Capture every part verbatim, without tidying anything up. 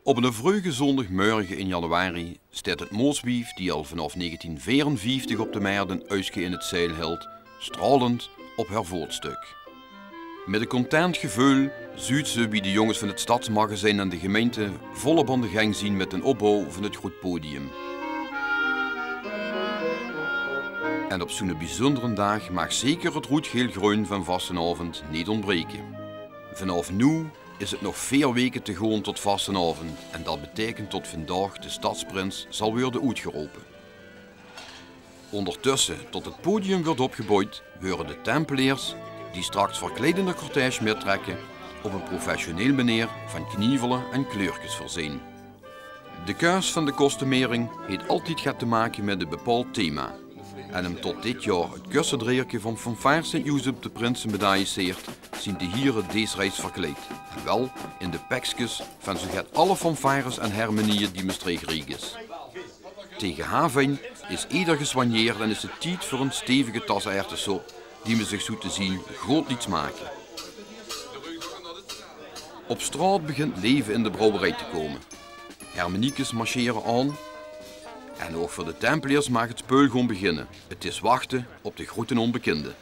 Op 'ne vreuge zóndigmörge in januari steit 't Mooswief, die al vanaaf negentien veerenvieftig op de Merret 'n uigske in 't zeil hilt, straolend op häör voetstuk. Mit e content geveul zuut ze wie de jónges van 't stadsmagazien en de gemeinte volop aan de geng zien mit d'n opbouw van 't groet podium. En op zoe'ne biezundere daag maag zeker 't roed-geel-greun van vastelaovend neet óntbreke. Vanaaf noe is 't nog veer weke te goon tot vastelaovend en dat beteikent tot vandaag de stadsprins zal weure oetgerope. Óngertösse, tot 't podium weurt opgebouwd, weure de Tempeleers, die straks verkleid in de cortège mittrèkke, op 'n professioneel meneer van knievele en kleurkes veurzeen. De keus van de kostumering heet altied get te make mit e bepaold thema. En umtot dit jaor 't kössedreerke van fanfaar Sint Joezep de prinsemedaille seert, zien de hiere dees reis verkleid. En wel in de pekskes van zoeget alle fanfares en hermenieë die Mestreech riek is. Tege haaf ein is eder gesoigneerd en is 't tied veur 'n stevige tas ertesop, die me zich zoe te zien good liet smake. Op straot begint leve in de brouwerie te kome. Hermeniekes marcheren aan. En ouch veur de Tempeleers maag 't speul goon beginne. 't Is wachte op de groeten ónbekinde.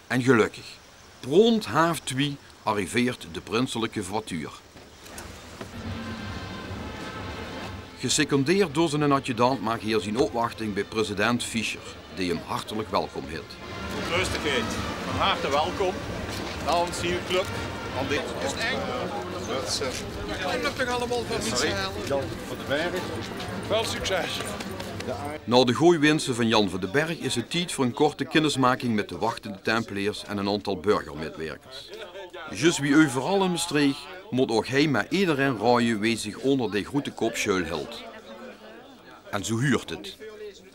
En gelökkig, prómp haaf twie arriveert de prinselike voituur. Gesecondeerd door zienen adjudant maag heer zien opwachting bij president Fischer, dee 'm hartelik welkom hit. Rustigheid, van harte welkom. Namens hiel club, want dit is echt... Wat, eh, dat lök toch allemaol van... Sorry, Jan van den Berg. Wel succes. Nao de gooj winse van Jan van den Berg is 't tied veur 'n korte kinnismaking mit de wachtende Tempeleers en 'n aontal burgermitwerkers. Zjus wie euveral in Mestreech mót ouch hei mer ederein raoje wee zich ónger de groete kop sjuil hilt. En zoe huurt 't.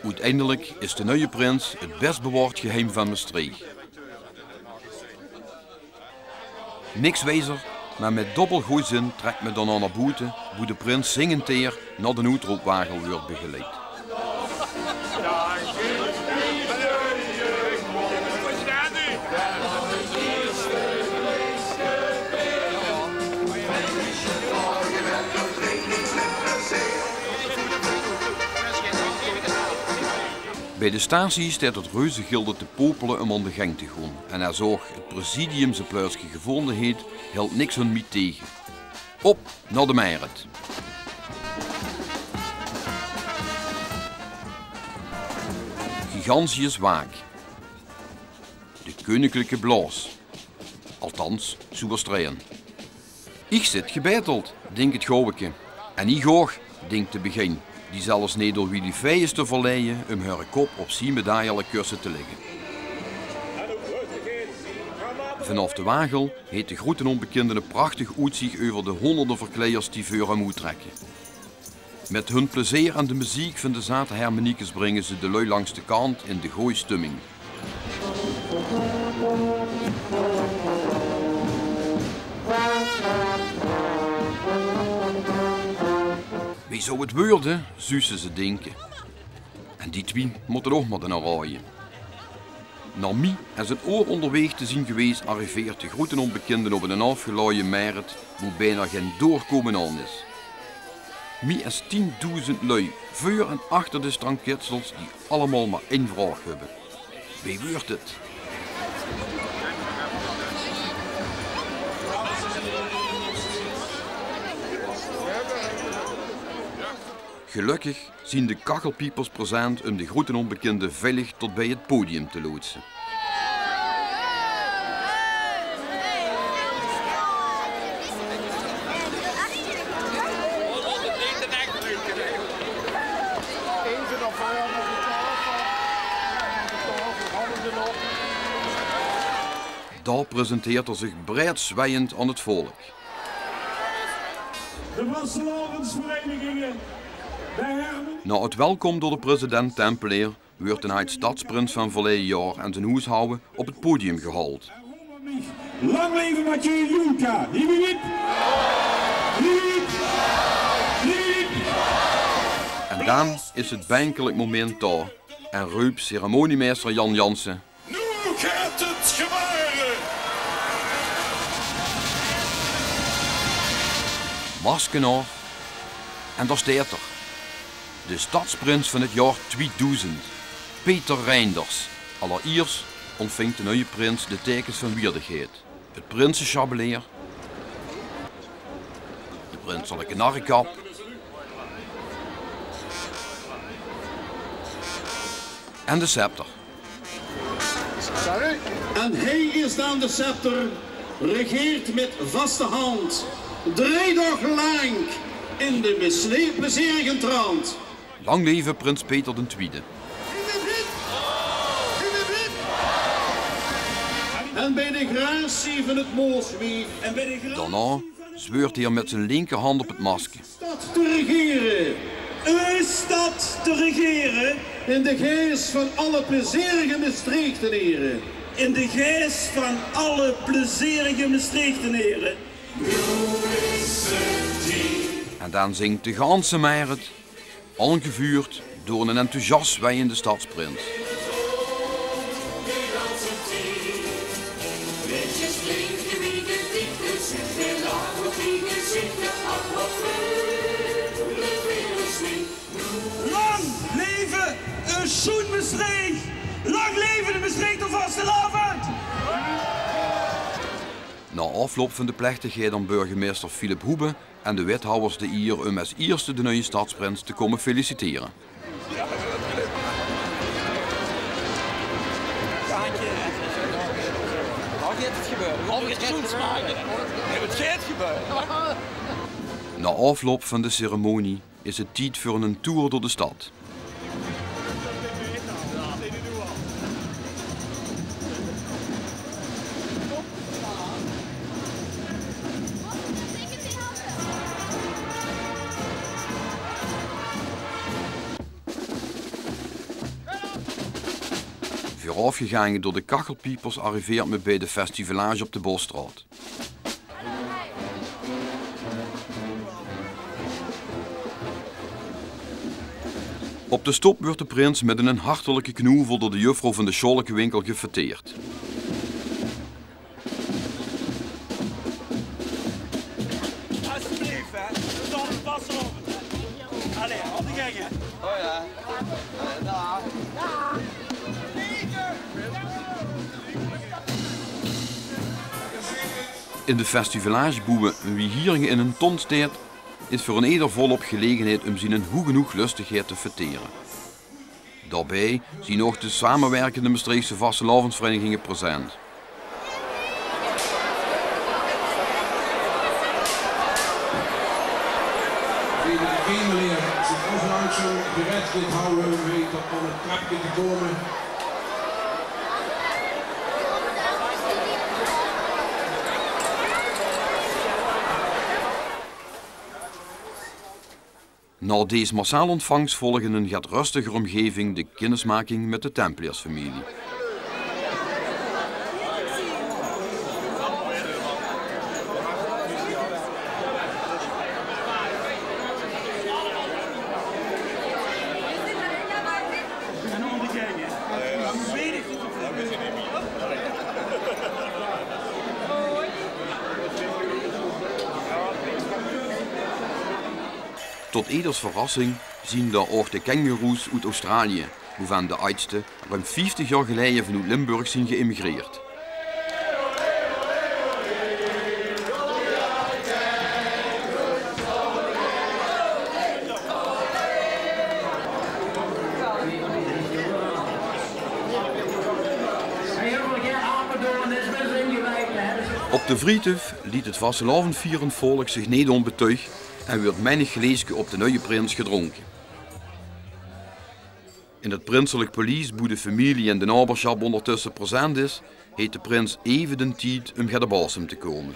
Oeteindelik is de nuie prins 't bès bewaord geheim van Mestreech. Niks wijzer, mer mit dobbel gooj zin trèk me dan nao boete, boe de prins zingenteer nao d'n oetroopwagel weurt begeleid. Bij de statie steit 't reuzegilde te popele um aan de gang te goon. En es ouch 't presidium zie pluiske gevoonde heet, hilt niks hun mie tege. Op nao de Merret. Gigantius Waak. De keuninklike blaos. Althans, zoe waor 't rein. Iech zit gebeiteld, dink 't gouweke. En iech ouch, dink de begin, die zelfs neet door Willy Fey is te verleie um häöre kop op zien medaillelekusse te ligke. Vanaaf de wagel heet de groeten ónbekinde e prachtig oetziech euver de hoonderde verkleiers die veur häöm oettrèkke. Mit hun plezeer en de meziek van de zate hermeniekes bringe ze de lui langs de kant in de gooj stumming. Wee zouw 't weure, zuuste ze dinke. En die twie mótte 't ouch mer raoje. Nao mie es 'n oor óngerweeg te zien gewees, arriveert de groeten ónbekinde op 'nen aofgelaoje Merret, boe bekans gein doorkómme aon is. Mie es tiendoezend lui, veur en achter de strankitsels, die allemaol mer ein vraog höbbe. Wee weurt 't? Gelökkig zien de kachelpiepers present um de groeten ónbekinde veilig tot bij 't podium te loodse. Dao presenteert 'r zich breid zweiend aon 't volk. De vastelaovesvereniginge, de herme- Nao 't welkom door de president Tempeleer weurt d'n aajd-stadsprins vaan verleie jaor en zien hoeshouwe op 't podium gehaold. Lang leve Mathieu Juulka! Hiep, hiep, hiep! Hiep, hiep! En daan is 't benkelek momint dao en reup ceremoniemeister Jan Janssen: Noe geit 't gebäöre! Masker aof, En dao steit 'r. De stadsprins van 't jaor twiedoezend, Peter Reijnders. Alleriers ontvingk de nuie prins de teikes van wierdigheid. 't Prinsesjabeleer, de prinselike narrekap en de scepter. En hij is dan de scepter, regeert met vaste hand, drei daog laank in de mesle-, plezerigen trant. Lang leve prins Peter d'n Twiede. En bij de gratie van het mooswief. Daonao zweurt heer met zien linkerhand op 't maske. Stad te regeren. Uw stad te regeren. In de geis van alle plezerige Mestreechtenere. In de geis van alle plezerige Mestreechtenere. En dan zingt de ganse Merret, aangevuurd door 'nen enthousiast zweiende stadsprins. Lang leve 't sjoen Mestreech! Lang leve de Mestreechter vastelaovend! Na aafloup van de plechtigheid aan burgemeister Philip Hoebe en de wethawwers de ier um es ierste de nuie stadsprins te kómme feliciteren. Na aafloup van de ceremonie is 't tied veur 'nen toer door de stad. Veuraofgegaange door de Kachelpiepers arriveert me bij de Festivalage op de Bosstraot. Op de stop weurt de prins met 'nen hartelike knoevel door de juffrouw van de sjollekewinkel gefêteerd. Alsjeblieft, hè. Dat is al een pas op. Allee, op de gang, hè. Oh ja. Eh, daar. In de Festivalage boe wie hieringe in 'nen ton steit, is veur 'n eder volop gelegenheid um zien hoegenoeg lustigheid te fêtere. Daobij zien ouch de samewerkende Mestreechse vastelaovesvereiniginge present. Wie de kemeleer zich ouch langzaam gered lit hawwe um weer tot aan 't trepke te kómme. Nao dees massaal ontvangs volg in 'n get rustiger umgeving de kinnismaking met de Tempeleersfamilie. Tot eders verrassing zien dao ouch de kengoeroes oet Australië, boevaan de ajdste ruim vieftig jaor geleie vanoet Limburg zien geëmigreerd. Op de Vriethof liet 't vastelaovendvierend volk zich neet onbetuig en weurt mennig gleeske op de nuie prins gedrónke. In 't prinselik paleis, boe de femilie en de naobersjap óngertösse present is, heet de prins eve d'n tied um get op aosem te kómme.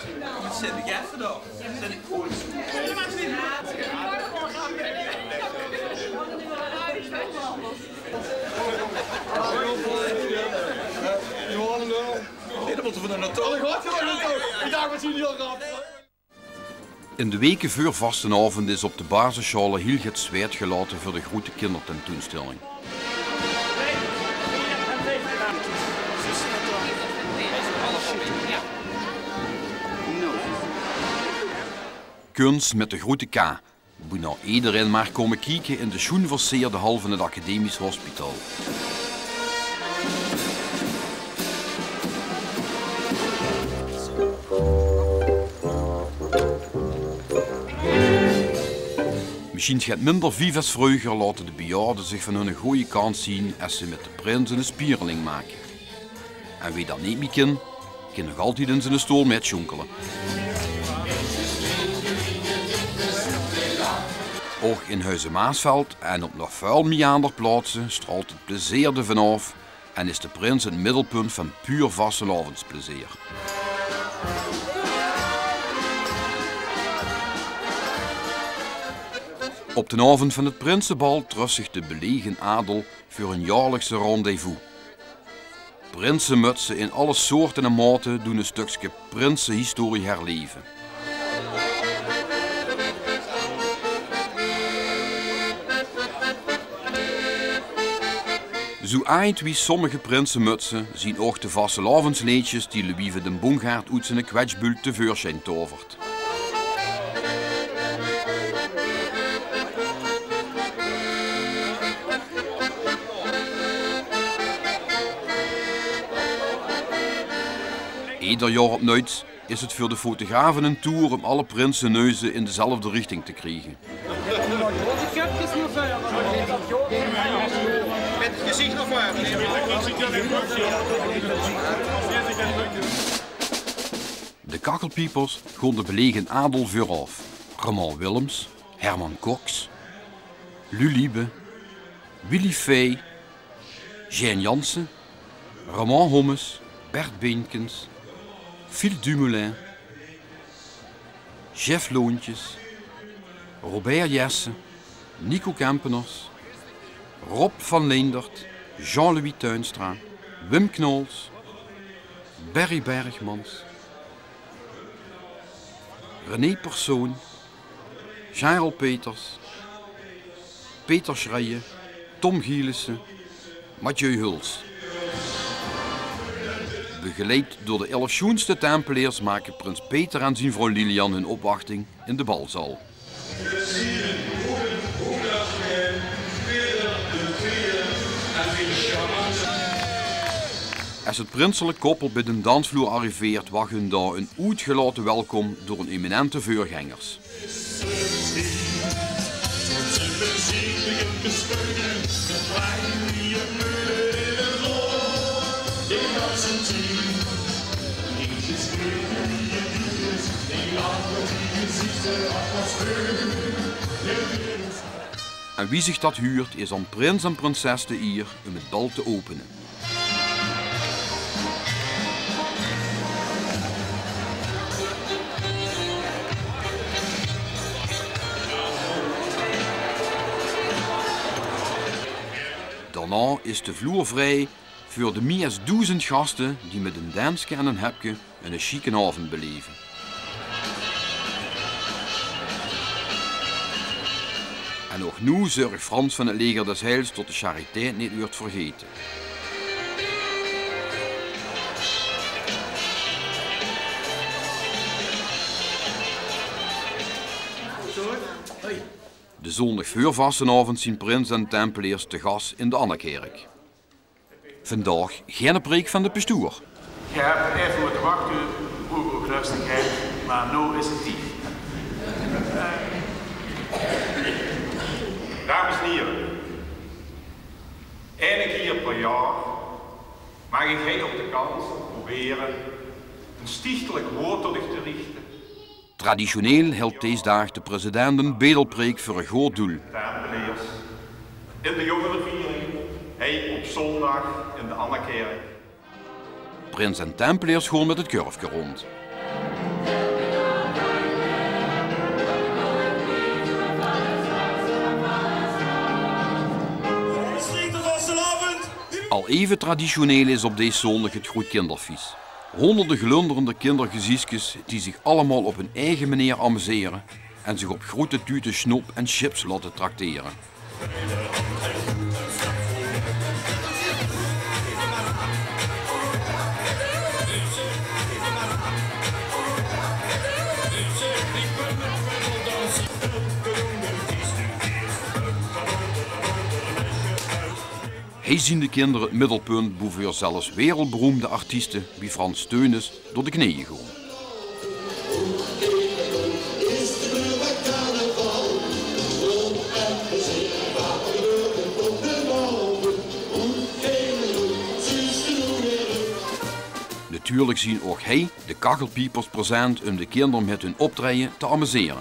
In de weke veur vastenaovend is op de basissjaole hiel get zweit gelaote veur de groete kindertentoenstelling. Kuns met de groete K. Boenao ederein maag kómme kieke in de sjoen verseerde hal van het Academisch Hospitaal. Mesjiens get minder vief es vreuger laote de bejaorde zich van hunne gooje kant zien es ze mit de prins eine spiereling make. En wee dat neet mie kin, kin nog altied in ziene stool mitsjoenkele. Ouch in Huize Maasveld en op nog väöl mie aander plaotse straolt het plezeer d'rvan aof en is de prins het middelpunt van puur vastelaovesplezeer. Op d'n aovend van het prinsebal tröf zich de belege adel veur hun jaorlikse rendez-vous. Prinsemutse in alle soorte en maote doen ein stökske prinsehistorie herleve. Zoe aaj wie sommige prinsemutse zien ouch de vastelaovesleedsjes die Louis van den Boongaert oet ziene kwetsjbult te veursjijn tovert. Eder jaor opnuits is het veur de fotografe ein toer um alle prinseneuze in dezelfde richting te kriege. Mit het gezicht nao veure. De Kachelpiepers goon de belege adel veuraof. Raymond Willems, Herman Kox, Lou Liebe, Willy Fay, Jean Jansen, Raymond Hommes, Bert Beenkens, Phil Dumoulin, Jeff Loontjes, Robert Jessen, Nico Kempeners, Rob van Leendert, Jean-Louis Tuinstra, Wim Knols, Berry Bergmans, René Persoon, Charel Peters, Peter Schreien, Tom Gielissen, Mathieu Huls. Begeleid door de elf sjoenste Tempeleers make prins Peter en zien vrouw Lilian hun opwachting in de balzaal. Es het prinselik koppel bij d'n dansvloer arriveert, wach hun dao ein oetgelaote welkom door hun eminente veurgengers. En wie zich dat huurt, is aan prins en prinses de ier um het bal te opene. Daonao is de vloer vrij veur de mie es doezend gaste die mit ein denske en ein hepke eine sjieken aovend beleve. En ouch noe zörg Frans van het Leger des Heils tot de chariteit neet weurt vergete. De zoondig veur vastenaovend zien prins en Tempeleers te gas in de Annakerk. Vandaag geine preek van de pestoer. Geer höb effe mótte wachte, oer uw geröstigheid, mer noe is het tied. Dames en hiere, eine kier per jaor maag ich hie op de kansel probere ein stiechtelik woord tot uch te riechte. Traditioneel hèlt dees daag de president ein bedelpreek veur ein good doel. Tempeleers, in de jóngereviering, hie op zóndig in de Annakerk. Prins en Tempeleers goon mit het kurfke rónd. Al eve traditioneel is op dees zóndig het groet kinderfies. Hónderde glunderende kindergeziechskes die zich allemaol op hun eige meneer amusere en zich op groete tute sjnop en chips laote traktere. Hie zien de kinder 't middelpunt, boeveur zelfs wereldberoemde artieste wie Frans Theunisz door de kneje goon. Natuurlik zien ouch hie de Kachelpiepers present um de kinder mit hun optreje te amusere.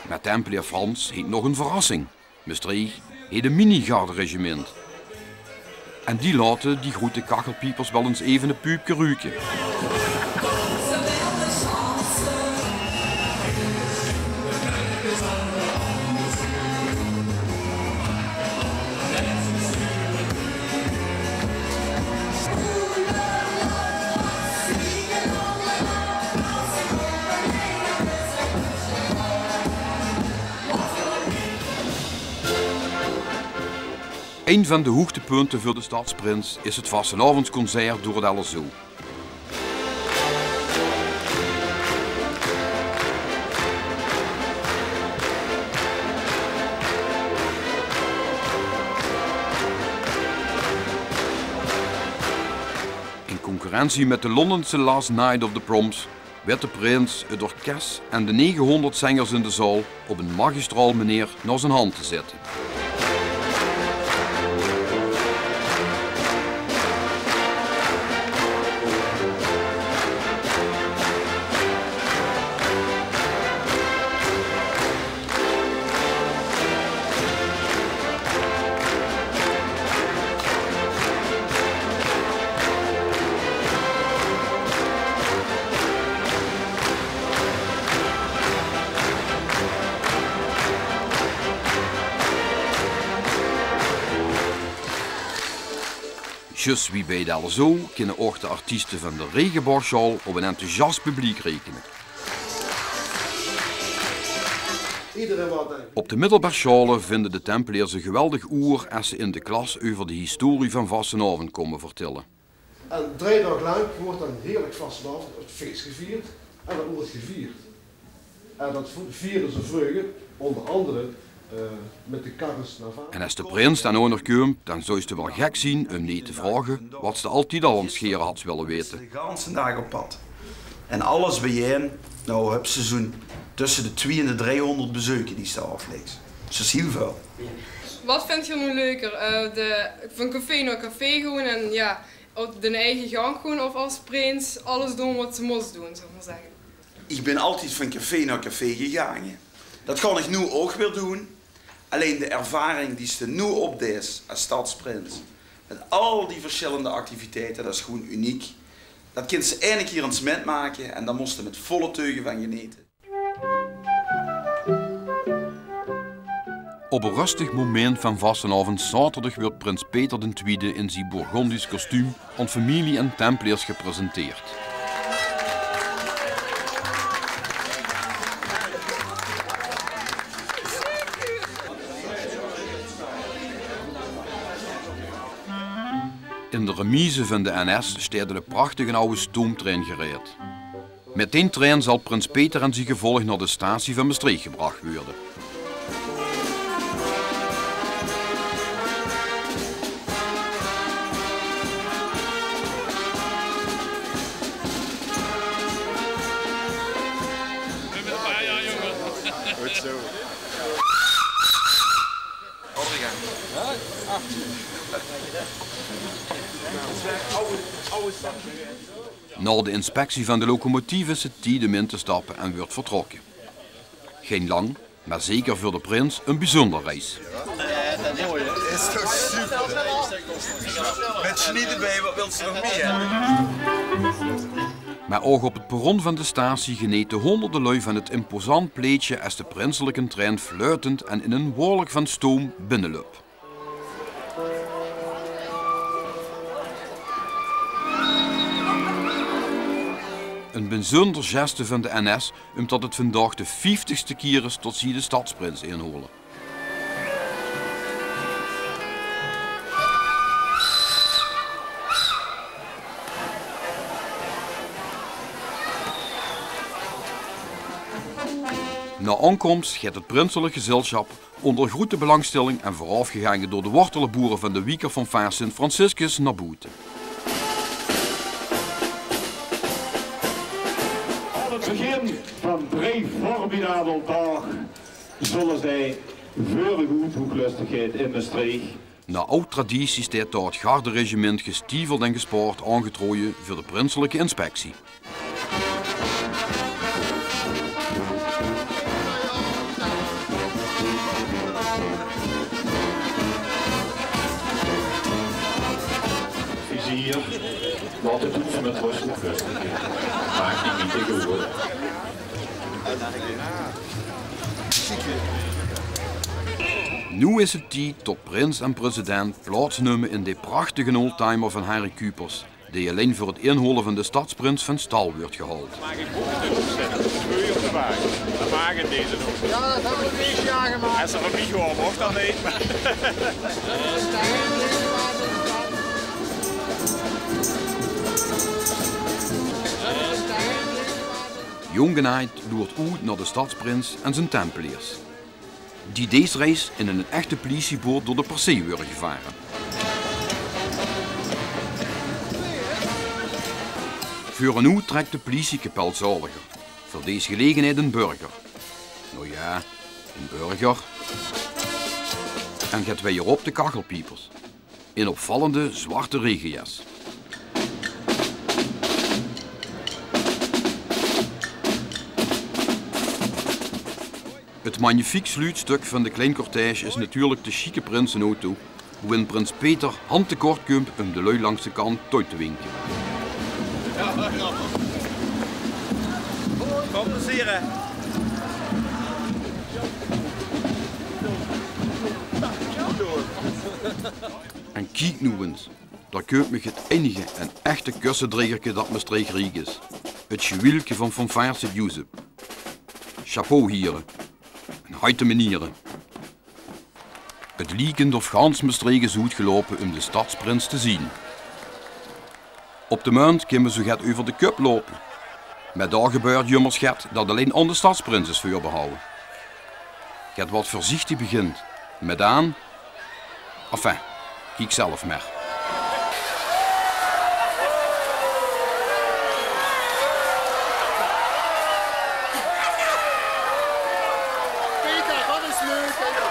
Mer Tempeleer Frans heet nog 'n verrassing. Mestreech heet e minigarderegimint. En die laote die groete kachelpiepers wel ins eve e puupke ruke. Ein van de hoegtepunte veur de stadsprins is 't vastelaovesconcert door 't L S O. In concurrentie mit de Londense Last Night of the Proms wèt de prins, 't orkes en de negehóngerd zengers in de zaol op 'n magistraal meneer nao zien hand te zitte. Zjus wie bij 't L S O kinne ouch de artieste van de Regenbougsjaol op 'n enthousiast publiek rekene. Op de middelbaar sjaole vinde de Tempeleers e geweldig oer es ze in de klas euver de historie van vastelaovend kómme vertèlle. En drei daog lank weurt dan heerlik vastelaovend, 't fees gevierd. En dat weurt gevierd. En dat viere ze vreuger, ónger angere, eh, mit de karres nao Vaals. En es de prins dan ouch nog kump, dan zóws te wel gek zien um neet te vraoge wat ste altied al ins gaer hads wille weite. De ganse daag op pad. En alles biejein, noe, höbs se zoe'n tösse de twie en de dreihóngerd bezeuke die ste aaflègs. Dus dat is hiel väöl. Wat vinjs se noe leuker? Eh, de, van café nao café goon en, jao, op d'n eige gank goon of es prins alles doon wat se mós doon, zal ich mer zègke? Ich bin altied van café nao café gegange. Dat gaon ich noe ouch weer doon. Allein de ervaring die ste noe opdeis es stadsprins, mit al die versjillende activiteite, dat is gewoen uniek. Dat kins te eine kier ins mitmake en dao mós te mit volle teuge van genete. Op e röstig momint van vastelaovend zaoterdig weurt prins Peter d'n Twiede in zie Bourgondisch kostuum aon femilie en Tempeleers gepresenteerd. In de remise van de N S steit 'ne prachtige aw stoomtrein gereid. Mit deen trein zal prins Peter en zie gevolg nao de statie van Mestreech gebrach weure. Good zo. Nao de inspectie van de locomotief is 't tied um in te stappe en weurt vertrokke. Gein lang, mer zeker veur de prins 'n bezunder reis. Is toch super? Mit snie d'rbie, wat wils se nog mieë? Mer ouch op 't perron van de statie genete hóngerde lui van 't imposant pleetsje es de prinselike trein fluitend en in 'n wolk van stoom binnelöp. Ein bezunder geste van de N S, umtot 't vandaag de vieftigste kier is tot zie de stadsprins inhole. Nao aonkoms geit 't prinselek gezelsjap oonder groete belangstelling en veuraofgegaange door de worteleboere vaan de Wieker Fanfaar Sint Franciscus nao boete. Aon 't begin vaan drei formidabel daog zölle zie veur de good hoeglöstegheid in Mestreech. Nao aod traditie steit dao 't garderegimint gestieveld en gespaord aongetroje veur de prinseleke inspectie. Vizier, laot 't hoeve mèt rös, hoeglöstegheid. Maak diech neet te groot. Noe is 't tied tot prins en president plaots numme in dee prachtige oldtimer vaan Harry Kupers, dee allein veur 't inhole vaan de stadsprins vaan stal weurt gehaold. Maag iech boe-op zètte? Twee op de wage. Dat maag in deze nog. Jao, dat höbbe v'r dit jaor gemaak. Es 'r vaan miech waor, moch dat neet. Jong en aajd loert oet nao de stadsprins en zien Tempeleers, die dees reis in 'n echte plisieboot door de Percee weure gevare. Veurenoet trèk de plisiekapel Zaoliger, veur dees gelegenheid 'ne burger. Noe jao, 'ne burger. En geit wiejer op de Kachelpiepers. In opvallende zwarte regenjes. 't Magnifiek sluutstök vaan de klein cortège is natuurlek de sjieke prinsenauto, boe-in prins Peter hand te kort kump um de lui langs de kant touw te winke. Väöl plezeer, hè. En kiek noe ins, dao kump miech 't einege en echte kössedregerke dat Mestreech riek is. 't Sjewielke vaan fanfaar Sint Joezep. Chapeau, hiere. En hei de meniere. 't Liekent of gans Mestreech is oetgeloupe um de stadsprins te zien. Op de Munt kinne v'r zoe get euver de köp loupe. Meh dao gebäört jummers get dat allein aon de stadsprins is veurbehawwe. Get wat veurziechtig begint, meh daan, enfin, kiek zelf mer. Peter, dat is leuk, hè?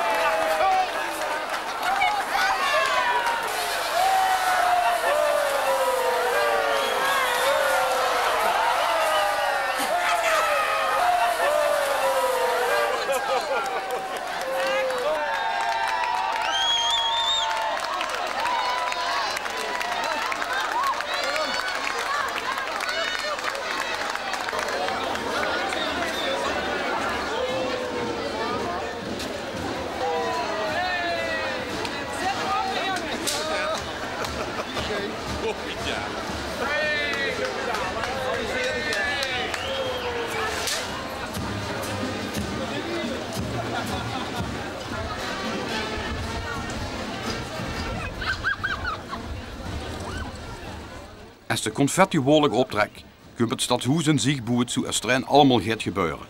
Es de confettiwolk optrèk, kump 't stadshoes in ziech, boe 't zoe es 't drin allemaol geit gebäöre.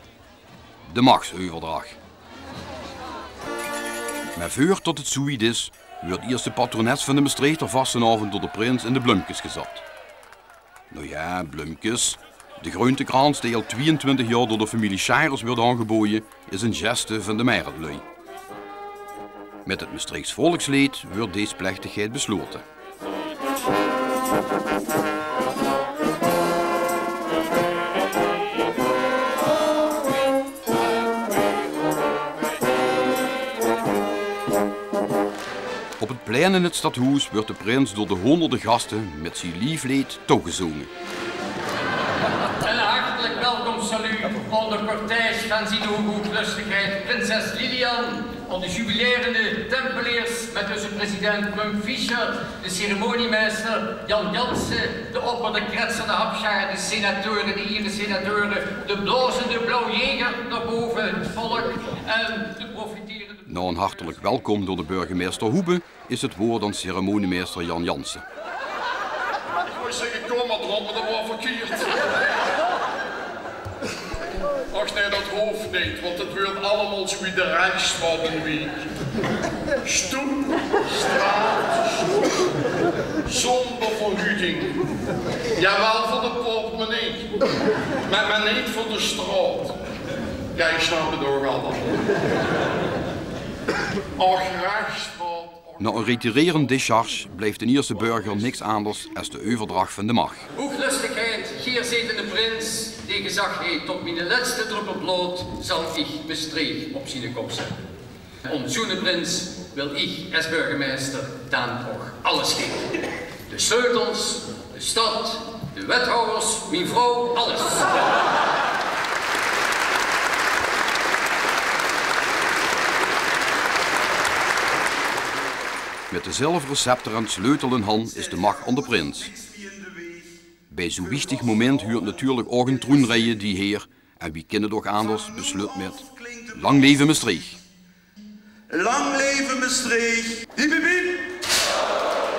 De machseuverdrach. Meh veur tot 't zoe wied is, weurt iers de patrones vaan de Mestreechter vastenaovend door de prins in de blumkes gezat. Noe jao, blumkes. De greuntekrans, dee al twieëntwintig jaor door de femilie Schaerers weurt aongeboje, is 'n geste vaan de Mereltlui. Mèt 't Mestreechs volksleed weurt dees plechtigheid beslote. Op 't plein in 't stadhoes weurt de prins door de hoonderde gaste mèt zie liefleed touwgezoonge. Een hartelijk welkomstsaluut onder cortège van Zien Hoge Hoeglöstegheid Prinses Lilian, onder jubilerende Tempeleers mèt euze president Prump Fischer, de ceremoniemeister Jan Jansen, de opper, de kretser, de hapsjaar, de senatoren, de ieresenatoren, de blozende blauwjeger, nao bove 't volk en de profiterende... Nao 'n hartelek welkom door de burgemeister Hoebe is 't woord aon ceremoniemeister Jan Jansen. Iech wouw zègke: kom mer drop, meh dat waor verkierd. Ach nee, dat hoof neet, want 't weurt allemaol zoe wie de Reichsstraot in Wiek. Stoep, straot, stoep. Zónger verhuuting. Jawaal, veur de portemonnee. Mer, mer neet veur de straot. Jao, ich snap 't ouch al dan. Och, Reichsstraot. Nao ein retirerend décharge blijf d'n ierste burger niks aanders es de euverdrach van de mach. Hoeglöstigheid, geer zeet de prins, dee gezag heet: tot miene lètste druppel blood zal ich Mestreech op ziene kop zètte. Óm zoe'ne prins wil ich es burgemeister dan toch alles gaeve. De sleutels, de stad, de wethawwers, mien vrouw, alles. Mit de zilvere scepter en sleutel in han is de mach aan de prins. Bij zoe'n wichtig moment huurt natuurlik ouch ein troenrieje die heer, en wie kin 't ouch aanders, besluut mit: Lang leve Mestreech! Lang leve Mestreech! Hiep, hiep, hiep!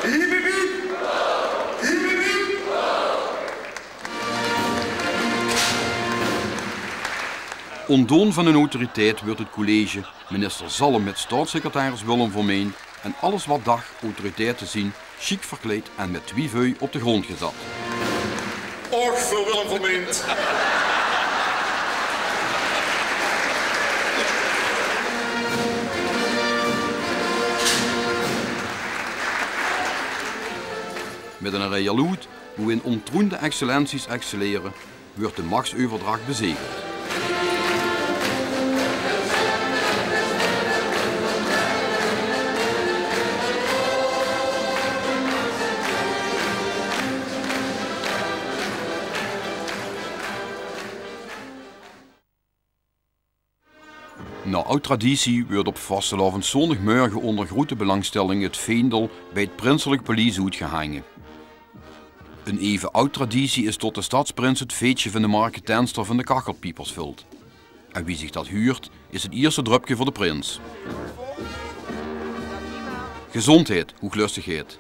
Hiep, hiep, hiep! Hiep, hiep, hiep! Óntdaon van hun autoriteit weurt 't college, minister Zalm mit staatssecretaris Willem Vermeend en alles wat dach autoriteite zien, sjiek verkleid en mit twie veuj op de grónd gezat. Och, veur Willem Vermeend. Mit ein rij aloed, boe-in óntroende excellenties excellere, weurt de machseuverdrach bezegeld. Nao aw traditie weurt op vastelaovendszóndigmörge ónder groete belangstelling 't veendel bij 't prinselik paleis oetgehange. Ein eve aw traditie is tot de stadsprins 't veetsje van de marketenster van de Kachelpiepers völt. En wie zich dat huurt, is 't ierste dröpke veur de prins. Gezóndheid, hoeglöstigheid.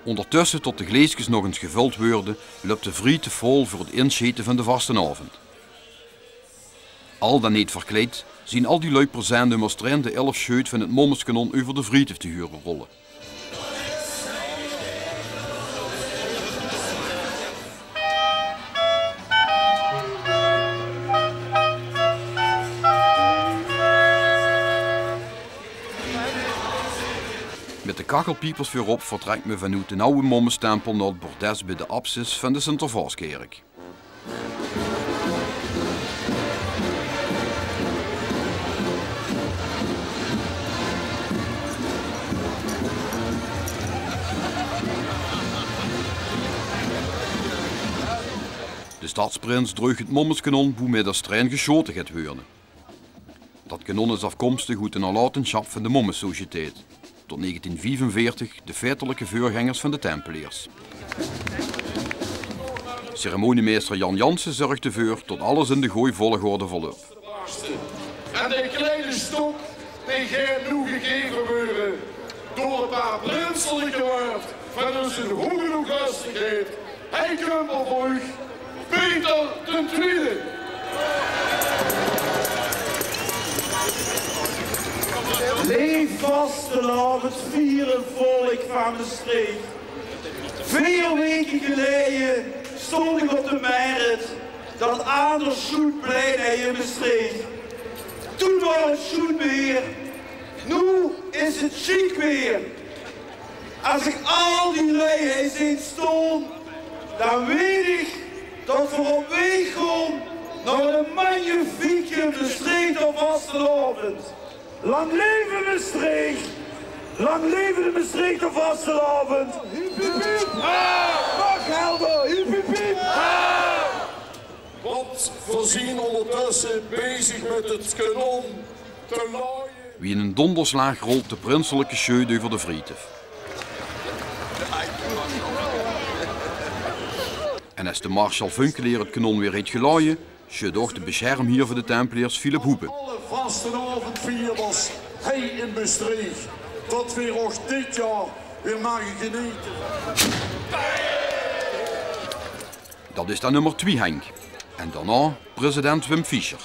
Óngertösse, tot de gleeskes nog ins gevöld weure, löp de Vriethof vol veur 't insjete van de vastelaovend. Al dan neet verkleid, zien al die lui present óm ós trein de elf sjeut van 't Mommeskanoon euver de Vriethof te hure rolle. Mit de Kachelpiepers veurop vertrèk me vanoet d'n awwe Mommestempel nao 't bordes bij de apsis van de Sintervaoskèrk. De stadsprins dreug 't Mommeskanoon, boe mit ós trein gesjote geit weure. Dat kanoon is aafkomstig oet de nalaotensjap van de Mommesociëteit, tot negentien viefenveertig de feitelike veurgengers van de Tempeleers. Ceremoniemeister Jan Jansen zörg d'rveur tot alles in de gooj volgorde verlöp. En de kleine stok, die geit noe gegeve weure door e paar prinselike wäörd van ózze hoeëge hoeglöstigheid, Hei kump op uch, Peter d'n Twiede. Leef vastelaovendvierend volk van Mestreech. Veer weke geleje stóng ich op de Merret, dat aander sjoetplein hei in Mestreech. Toen waor 't sjoet weer, noe is 't sjiek weer. Es ich al die lui hei zeen staon, dan weit ich dat veer op waeg gaon nao de magnifieke Mestreechter vastelaovend. Lang leve Mestreech! Lang leve de Mestreechter vastelaovend! Hiep, hiep, hiep! Nog helder! Hiep, hiep, hiep! Want veer zien óngertösse bezig mit 't kanoon te laoje. Wie in 'nen dónderslaag rolt de prinselike sjeut euver de Vriethof. En es de marsjal Vunkeleer 't kanoon weer heet gelaoje, sjeut ouch de besjermhier van de Tempeleers, Philip Hoebe. Alle vastelaovendvierders hei in Mestreech, dat veer ouch dit jaor weer mage genete. Dat is dan nummer twie, Henk. En daonao president Wim Fischer.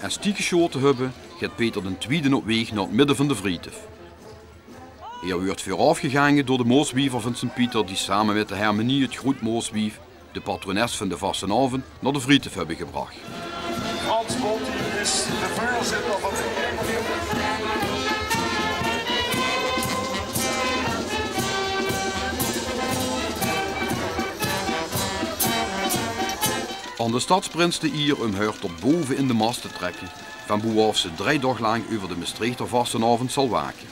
Es die gesjaote höbbe, geit Peter d'n Twiede op waeg nao 't midde vaan de Vriethof. Heer weurt veuraofgegaange door de Mooswiever vaan Sint Pieter, die same mèt de hermenie 't groet Mooswief, de patrones vaan de vastelaovend, nao de Vriethof höbbe gebrach. Frans Botti is de veurzitter van de. Aon de stadsprins de ier um häör tot bove in de mas te trèkke, vaan boe-aof ze drei daog laank euver de Mestreechter vastelaovend zal wake.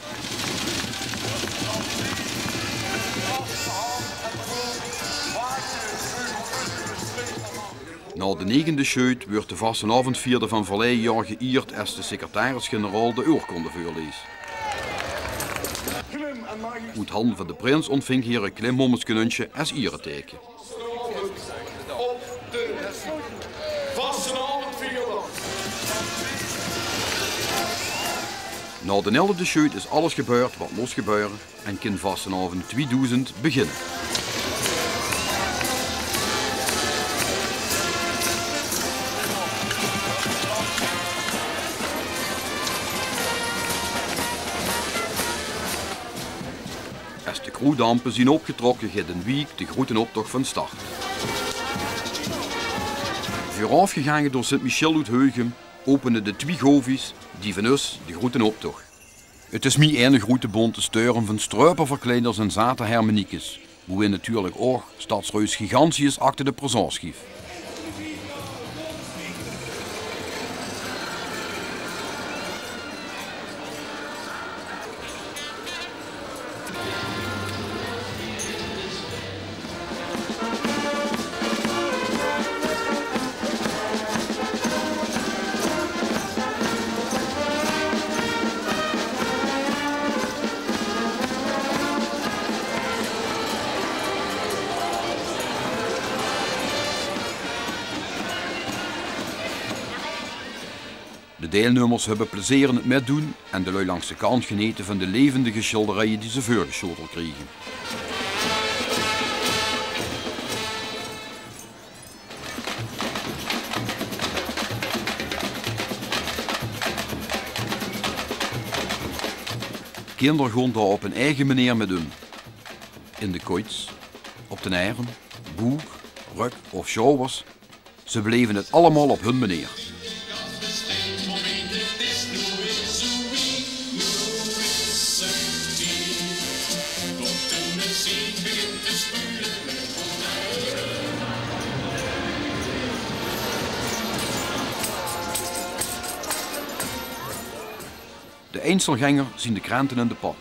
Nao de negende sjeut weurt de vastelaovendvierder vaan verleie jaor geïerd es de secretaris-generaol de oorkonde veurlees. Oet hande vaan de prins oontvingk heer e klim hommelskenuntsje es iereteike. Nao d'n elfde sjeut is alles gebäörd wat mós gebäöre en kin vastelaovend twiedoezend beginne. Es de kroedampe zien opgetrokke, geit in Wiek de groeten optoch vaan start. Veuraofgegaange door Sint Michiel oet Heugem, opene de Twie Govies, die vaan us, de groeten optoch. 't Is mie eine groete bonte störm vaan struiperverkleiders en zate hermeniekes, boe-in natuurlek ouch stadsreus Gigantius acte de présence gief. De deilnummers höbbe plezeer in 't mètdoen en de lui langs de kant genete vaan de levendige sjilderieje die ze veurgesjaoteld kriege. Kinder goon dao op hun eige meneer mèt um. In de koets, op d'n erm, boek, rök of sjouwers, ze beleve 't allemaol op hun meneer. De einzelgenger zien de krente en de pap.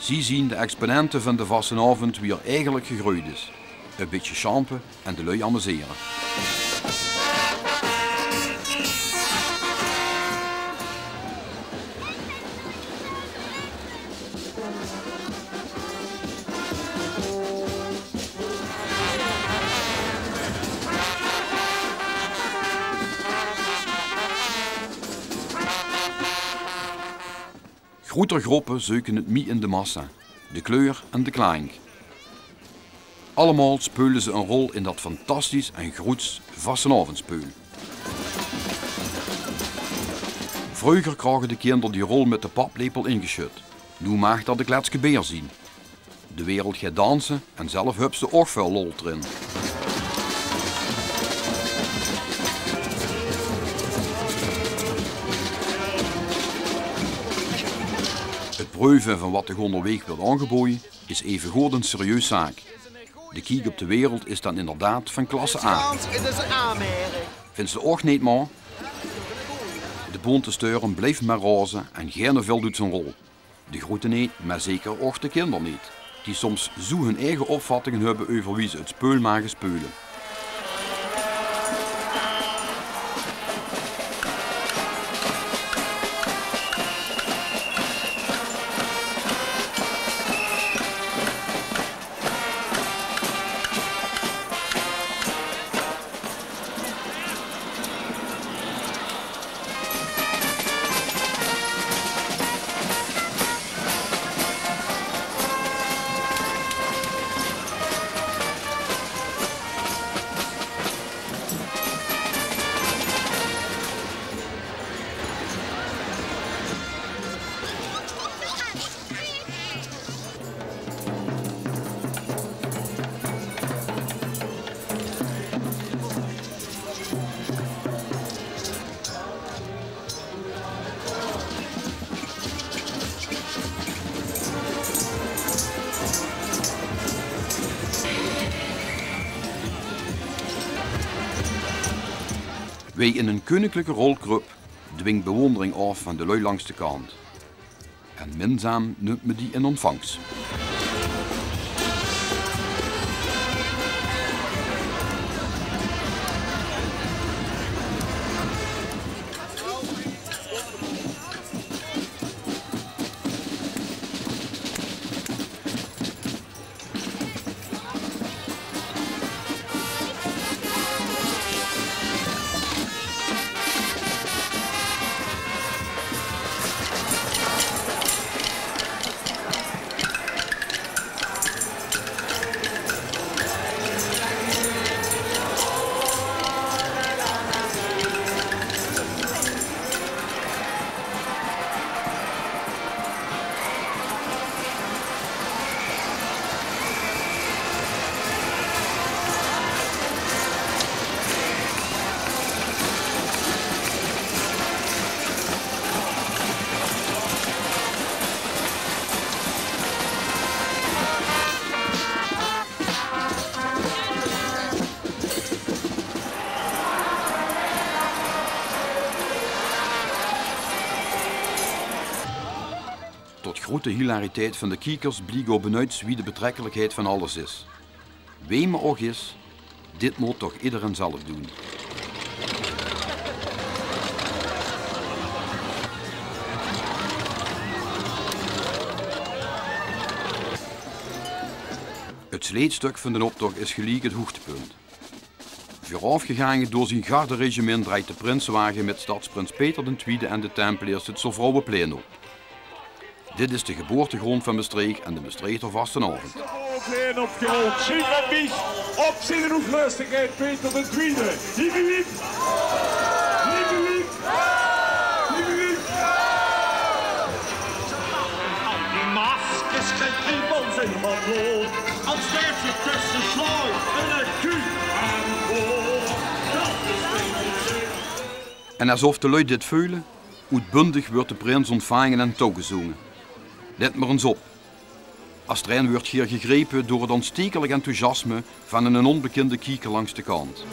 Zie zien de exponente vaan de vastelaovend wie 'r eigelek gegreujd is. E bitteke sjampe en de lui amusere. Groeter groepe zeuke 't mie in de massa, de kleur en de klaank. Allemaol speule ze 'n rol in dat fantastisch en groets vastelaovendspeul. Vreuger kraoge de kinder die rol mèt de paplepel ingesjöd. Noe maag dat e kletske beer zien. De wereld geit danse en zelf höbs te ouch väöl lol d'rin. 't Preuve vaan wat de oonderweeg weurt aongeboje is evegood 'n serieus zaak. De kiek op de wereld is daan inderdaad vaan klasse A. Vinds te ouch neet, ma? De bonte störm blijf mer raoze en geine vèlt oet zien rol. De groete neet, meh zeker ouch de kinder neet, die soms zoe hun eige opvattinge höbbe euver wie ze 't speul mage speule. Wee in ein keuninklike rol krup, dwingt bewondering aaf van de lui langs de kant. En minzaam numt me die in ontvangs. Tot groete hilariteit van de kiekers bliek ouch benuits wie de betrekkelikheid van alles is. Wee me ouch is, dit mót toch ederein zelf doen. Het sleetstuk van den optoch is geliek het hoegtepunt. Veuraafgegaange door zien garderegimint drejt de prinsewage mit stadsprins Peter d'n Twiede en de Tempeleers het Slovrauweplein op. Dit is de geboortegrond van Mestreech en de Mestreechter vastenaovend. Slovrauweplein opgerold. Sjiet mit miech op zien hoeglöstegheid Peter d'n Twiede. Hiep, hiep, hiep. Hiep, hiep, hiep. Hiep, hiep, hiep. Die maskers kriege van zien blood. Als deze tussen slooi en het kuut aan boord. Dat is En esof de lui dit veule, oetbundig weurt de prins ontvange en toegezoonge. Let mer ins op. Astrein weurt geer gegrepe door het ontstekelik enthousiasme van einen onbekinde kieker langs de kant.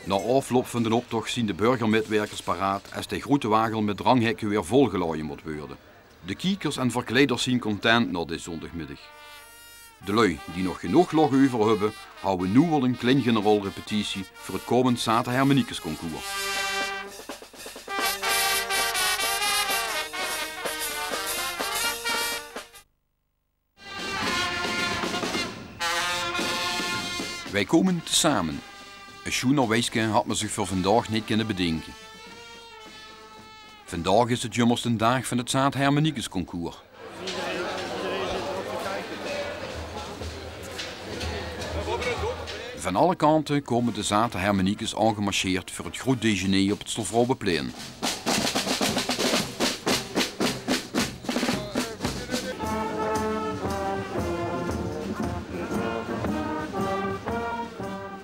Nao aafloup van den optoch zien de burgermitwerkers paraat es de groete wagel mit dranghèkke weer volgelaoje mót weure. De kiekers en verkleiders zien content nao dees zóndigmiddig. De lui die nog genóg lóch euver höbbe, hawwe noe al ein klein generaalrepetitie veur het kómmend Zaate Hermeniekesconcours. Wij komen tezamen. Ein sjoener wijske had me zich veur vandaag neet kinne bedinke. Vandaag is het jummers den daag van het Zaat Hermeniekesconcours. Van alle kante kome de Zate Hermeniekes aangemarcheerd veur het groet dejeuner op het Slovrauweplein.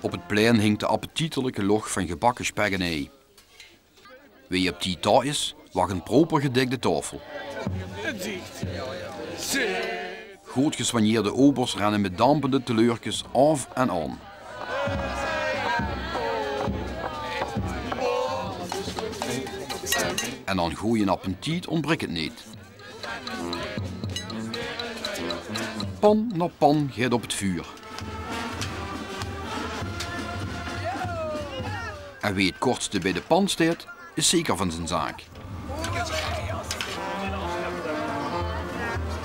Op het plein hingk de appetietelike loch van gebakke spek en ei. Wee op tied dao is, wach ein proper gedekde taofel. Good gesoigneerde obers renne mit dampende teleurkes aaf en aan. En aan gooj appetiet ontbrik het neet. Pan nao pan geit op het vuur. En wee het kortste bij de pan steit, is zeker van zien zaak.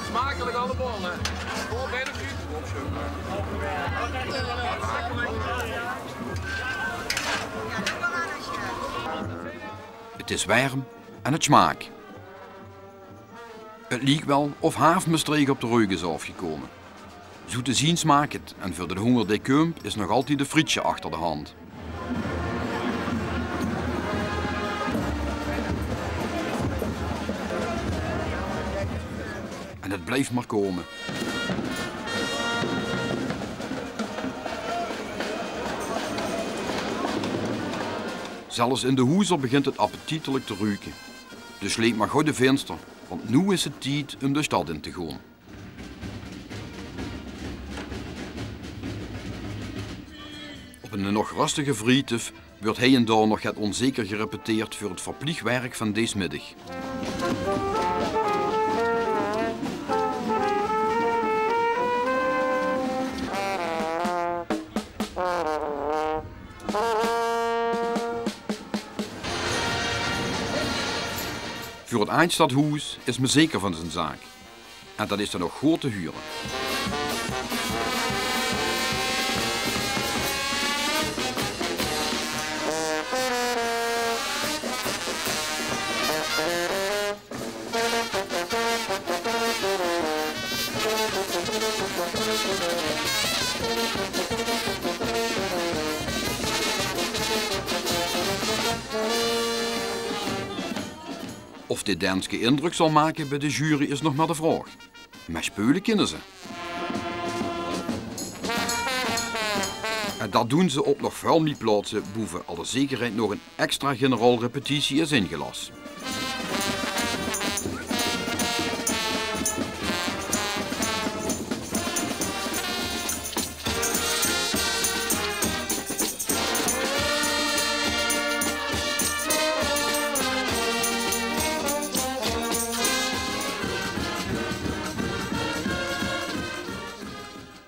Smakelijk allemaal, hè? Oh, bijna vier. Het is werm en het smaak. Het liek wel of haaf Mestreech op de reuk is aafgekome. Zoe te zien smaak het, en veur den honger dee kump is nog altied de frietsje achter de hand. En het blief mer kome. Zelfs in de hoezer begint het appetietelik te ruke. Dus leet mer gaw de vinster, want noe is 't tied um de stad in te gaon. Op 'ne nog rustige Vriethof wuuert hei en dao nog get onzeker gerepeteerd veur 't verpliech werk van dees middig. Veur 't Aajd-Stadhoes is me zeker van zien zaak. En dat is dan ouch good te hure. Of dit denske indrök zal make bij de jury is nog mer de vraog. Mer speule kinne ze. En dat doon ze op nog väöl mie plaotse, boe veur alle zekerheid nog 'n extra generaal repetitie is ingelas.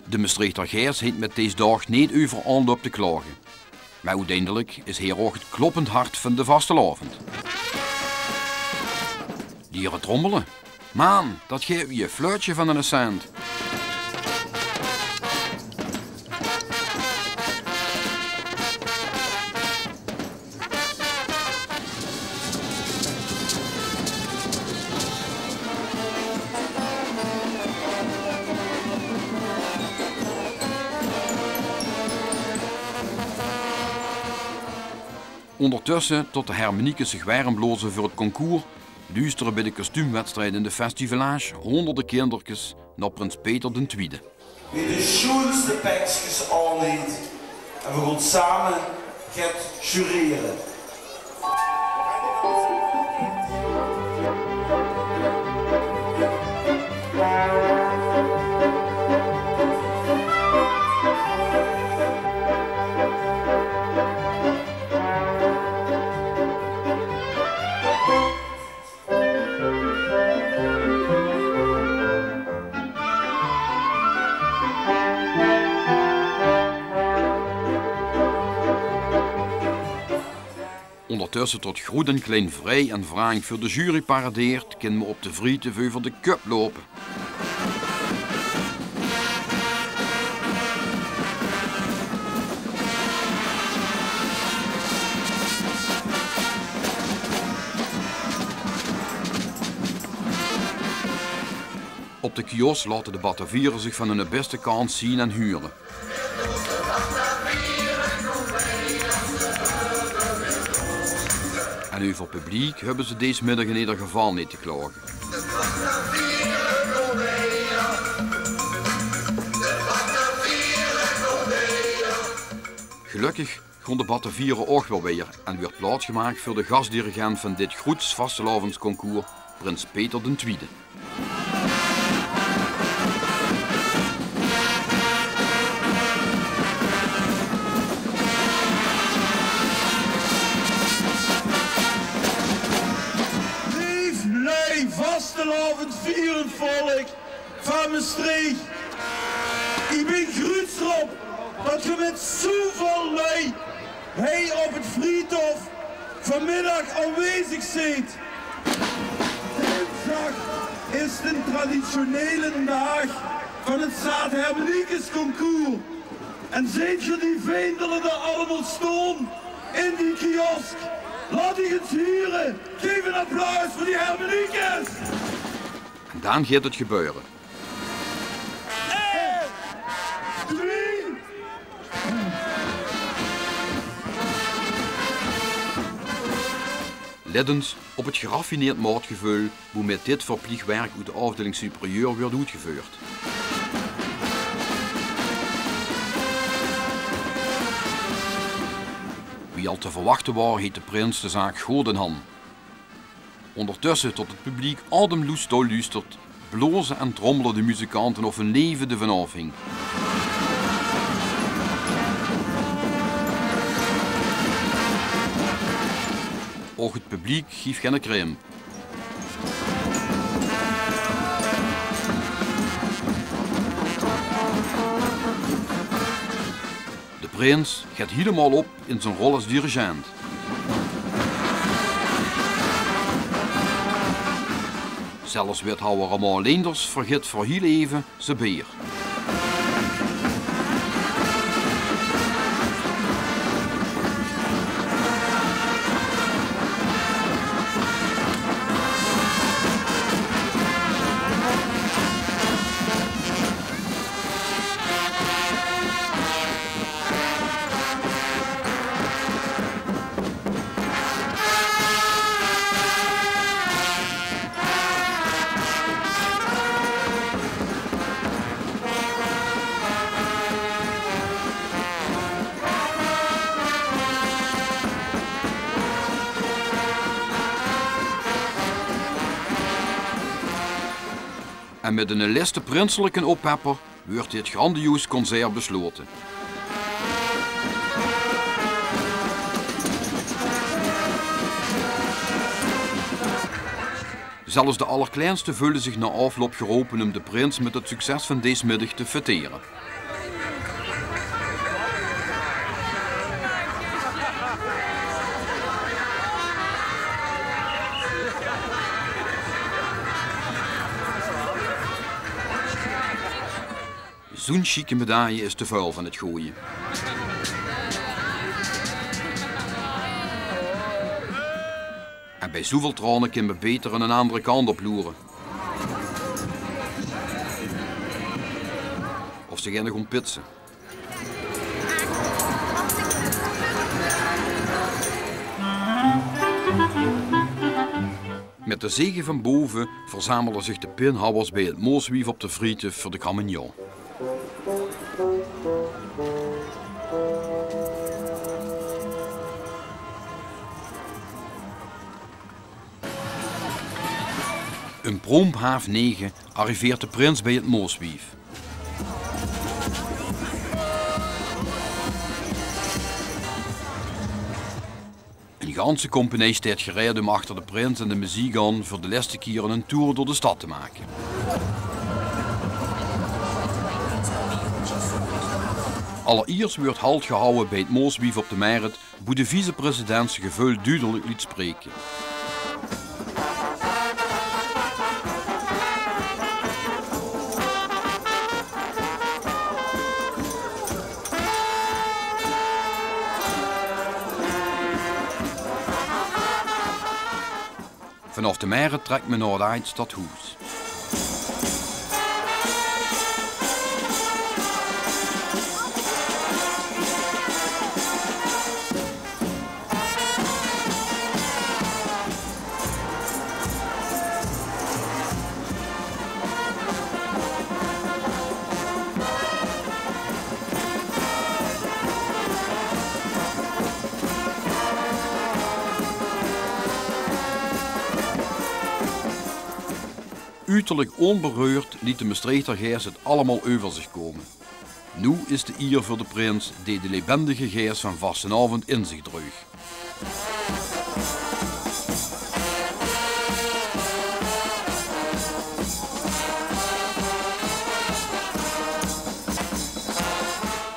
De Mestreechter Geis heet mit dees daog neet euver aonloup te klage. Mer oeteindelik is heer ouch 't kloppend hart van de vastelaovend. Diere trommele. Maan, dat geit wie e fluitsje van 'ne cent. Oondertösse, tot de hermeniekes zich werm blaoze veur 't concours, luustere bij de kostuumwedstrijd in de Festivalage hoonderde kinderkes nao prins Peter d'n Twiede. Wie de sjoenste pekskes aonheet en v'r goon same get jurere. Oondertösse tot groet en klein vrij en vraank veur de jury paradeert, kin me op de Vriethof euver de köp loupe. Op de kiosk laote de Bataviere zich van hunne bèste kans zien en hure. En euver publiek höbbe ze dees middig in eder geval neet te klaoge. Gelökkig goon de Bataviere ouch weer wijer en wuuert plaots gemaak veur de gasdirigent van dit groets vastelaovendsconcours, prins Peter d'n Twiede. Leef lui, vastelaovend vierend volk van Mestreech. Iech bin gruuts drop tot geer mèt zoeväöl lui hei op 't Vriethof vanmiddag aonwezig zeet. Dinsdag is d'n traditionele daag van 't Zaat Hermeniekes Concours. En zeet geer die veindele dao allemaol stoon in die kiosk? Laot uch ins hure. Gaef 'n applaus veur die hermeniekes. En daan geit 't gebäöre. Ein, twie. Lèt ins op 't geraffineerd maotgeveul boemèt dit verpliech werk oet de aofdeiling superieur weurt oetgeveurd. Wie al te verwachte waor, heet de prins de zaak good in han. Óngertösse, tot 't publiek ademloos toeluustert, blaoze en trommele de muzikante of hun leve d'rvan aafhing. Och 't publiek gief geine krimp. De prins geit hielemaol op in zien rol es dirigent. Zelfs wethouwer Armand Leenders vergit veur hiel eve ze beer. En mit 'ne lèste prinselike oppepper weurt dit grandioos concert beslote. Zelfs de allerkleinste veule zich nao aafloup gerope um de prins mit 't succes van dees middig te fetere. Zoe'n sjieke medaille is te väöl van 't gooje. En bij zoeväöl traone kin me beter 'nen andere kant op loere. Of ze gaon nog ompitse. Mit de zege van bove verzamele zich de pinhouwers bij 't Mooswief op de Vriethof veur de Carmagnole. Um promp haaf nege arriveert de prins bij 't Mooswief. Ein ganse compagnie steit gereid um achter de prins en de meziek aan veur de lèste kier eine toer door de stad te make. Alleriers weurt halt gehawwe bij 't Mooswief op de Merret, boe de vicepresident zie geveul dudelik liet spreke. Vanaaf de Merret trèk me nao 't Aaj Stadhoes. Uterlik ónbereurd liet de Mestreechter geis 't allemaol euver zich kómme. Noe is de ier veur de prins, dee de lebendige geis van vastelaovend in zich dreug.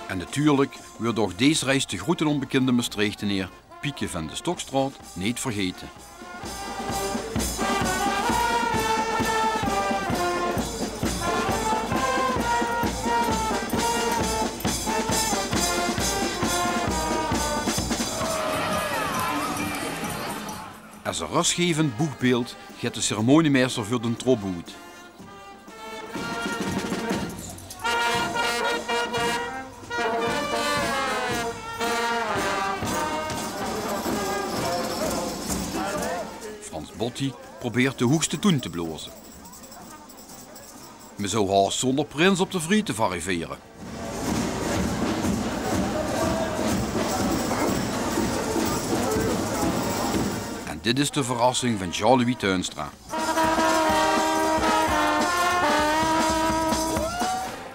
En natuurlik weurt ouch dees reis de groete ónbekinde Mestreechteneer Pieke van de Stokstraot neet vergete. Es ein rösgevend boegbeeld geit de ceremoniemeister veur den trop oet. Frans Botti probeert de hoegste toen te blaoze. Me zou haos zónger prins op de Vriethof arrivere. En Dit is de verrassing van Jean-Louis Tuinstra.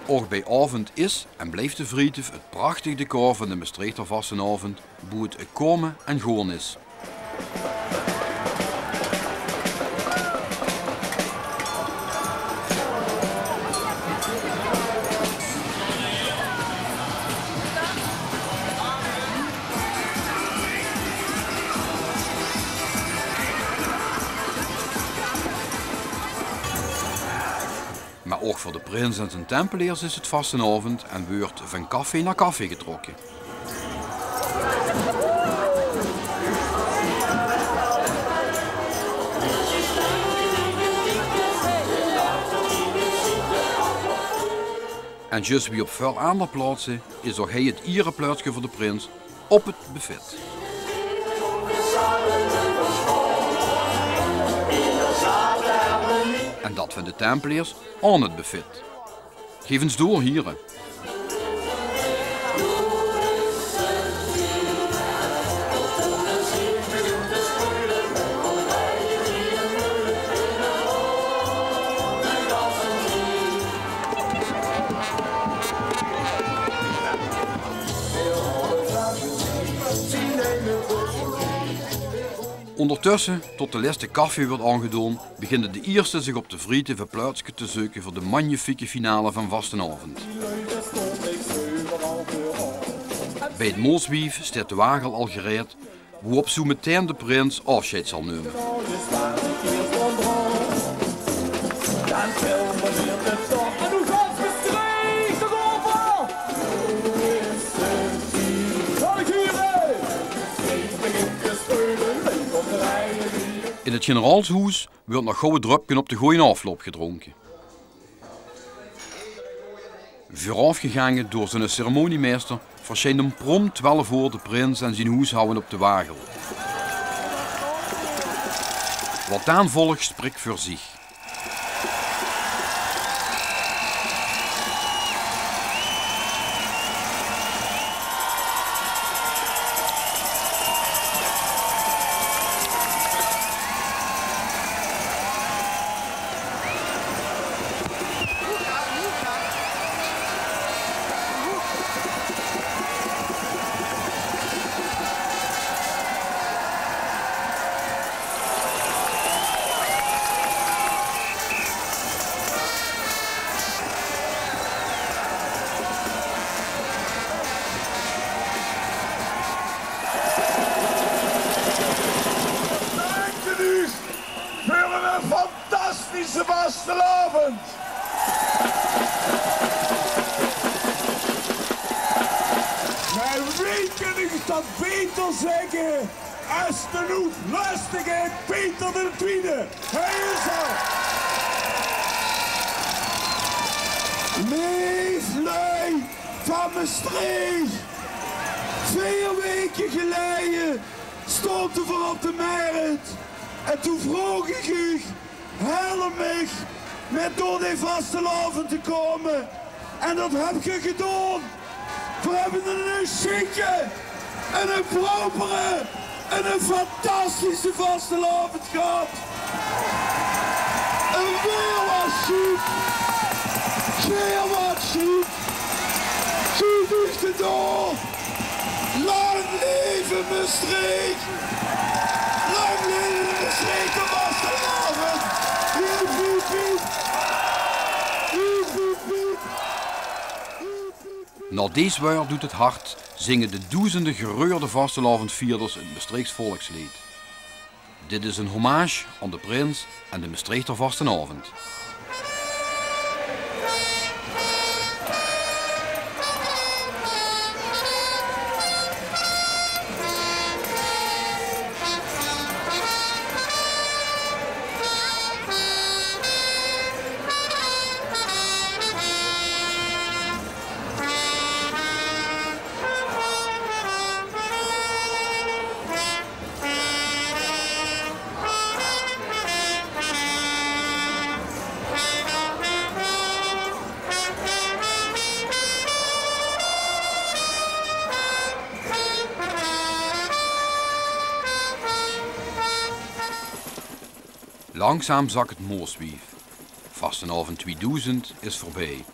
Ouch bie aovend is en blief de Vriethof 't prachtig decor van de Mestreechter vastelaovend, boe 't e kómme en goon is. Mer ouch veur de prins en zien tempeleers is 't vastelaovend en weurt van café nao café getrokke. En zjus wie op väöl aander plaotse is ouch hei 't iereplaotske veur de prins op 't buffet. En dat van de tempeleers aon 't buffet. Gaef ins door, hiere. Oondertösse, tot de lèste café weurt aongedoon, beginne de ierste zich op de Vriethof e plaotske te zeuke veur de magnifieke finale van vastelaovend. Bie 't Mooswief steit de wagel al gereid, boe-op zoe metein de prins aofsjeid zal numme. In 't generaalshoes weurt nog gauw e dröpke op de goojen aofloup gedroonke. Veuraofgegaange door ziene ceremoniemeister versjijnt um prompt twelf oor de prins en zien hoeshawwe op de wagel. Wat daan volg, sprik veur ziech. Dank uch veur 'ne fantastische vastelaovend. Mer wee kin uch dat beter zègke es de loeflustige Peter d'n Twiede? Hei is 'r. Leef lui van Mestreech, veer weke geleie stoonte veer op de Merret en toen vroog ich uch: help mich mit door de vastelaovend te kómme. En dat höb geer gedoon. Veer höbbe 'ne sjieke en 'ne propere en 'ne fantastische vastelaovend gehad. En veer waore sjiek. Veer waore sjiek. Sjiek is 't door. Lang leve Mestreech! Lang leve de Mestreechter vastelaovend! Hiep, hiep, hiep! Hiep, hiep, hiep! Hiep, hiep, hiep! Nao dees woord oet 't hart zinge de doezende gereurde vastelaovendvierders 't Mestreechs volksleed. Dit is 'n hommage aon de prins en de Mestreechter vastelaovend. Langzaam zak 't mooswief. Vastenaovend twiedoezend is veurbij.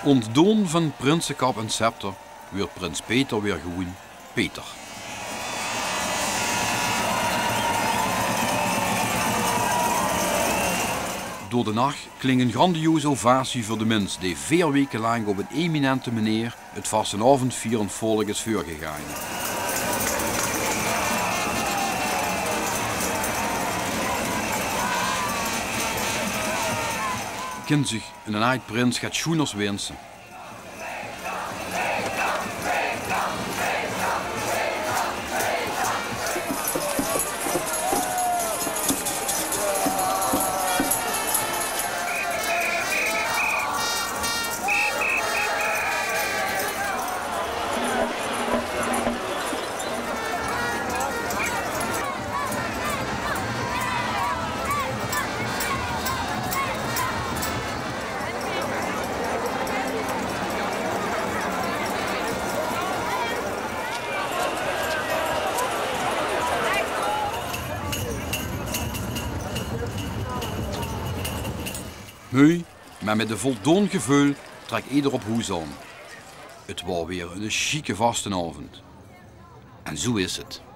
Ontdoon van prinsekap en scepter weurt prins Peter weer gewoen Peter. Door de nach klink 'n grandioze ovatie veur de mins dee veer weke laank op 'n eminente meneer 't vastenaovendvierend volk is veurgegaange. Kin zich 'nen aajd-prins get sjoeners winse. Meuj, mer mit e voldoon geveul trèk eder op hoes aon. 't Waor weer 'ne sjieke vastenaovend. En zoe is 't.